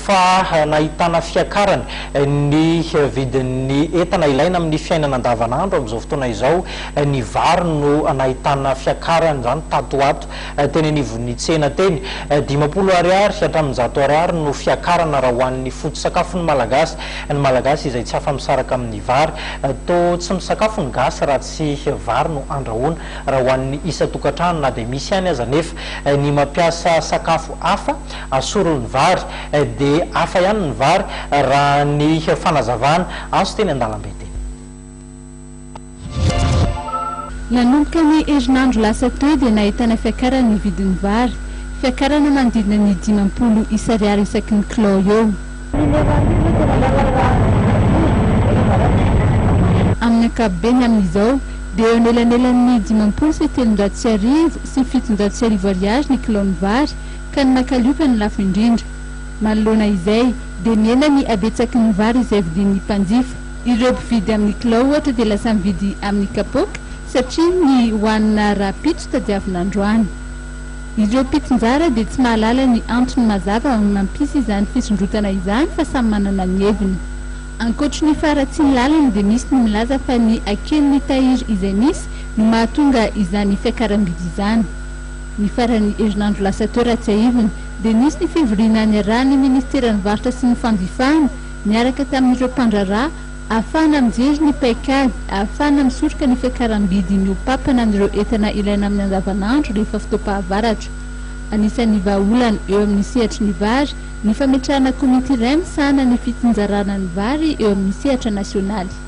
Efa nahitana fiakarany ny vidin'ny entana ilaina amin'ny fiainana andavanandro amin'izao fotoana izao. Ny vary no nahitana fiakarany izany tato ho ato teny anivon'ny tsena teny. 50 ariary hatramin'ny 100 ariary no fiakarana raha ho an'ny foto-tsakafon'ny Malagasy. Ny Malagasy izay tsy afa-misaraka amin'ny vary. Toa tsy misakafo ny gasy raha tsy vary no andrahoana raha ho an'ny isan-tokantrano na dia misy ihany aza anefa ny mampiasa sakafo hafa Asorony vary dia hafa ihany ny vary raha ny fanazavana azo teny an-dalambe teny. Nanomboka ny herinandro lasa teo dia nahitana fiakarany ny vidin'ny vary. Fiakarana manodidina ny 50 isa ariary isaky ny kilao eo. Amin'ny ankapobeny amin'izao dia eo anelanelan'ny 1350 sy 1700 ariary ny kilaon'ny vary ka ny makalioka no lafo indrindra. Manoloana izay, dia mihena ny habetsaky ny vary izay vidian'ny mpanjifa. Ireo mpividy amin'ny kilao ohatra dia lasa mividy amin'ny kapoaka satria ny hohanina rahampitso tadiavina androany. Ireo mpitsinjara dia tsy mahalala ny antony mazava mampisy izany fisondrotana izany fa samy manana ny heviny. Ankoatry ny faharatsian'ny lalana dia misy ny milaza fa ny hakelin'ny tahiry izay misy no mahatonga izany fiakaram-bidy izany. Ny faran'ny herinandro lasa teo raha tsiahivina dia nisy ny fivoriana niarahan'ny Ministeran'ny Varotra sy ny Fanjifana niaraka tamin'ireo mpandraharaha ahafahana mijery ny paikady ahafahana misoroka ny fiakaram-bidy mihoa-papana amin'ireo entana ilaina amin'ny andavanandro rehefa fotoam-pahavaratra. Anisan'ny vahaolana eo amin'ny sehatry ny vary ny fametrahana komity iray misahana ny fitsinjarana ny vary eo amin'ny sehatra nasionaly.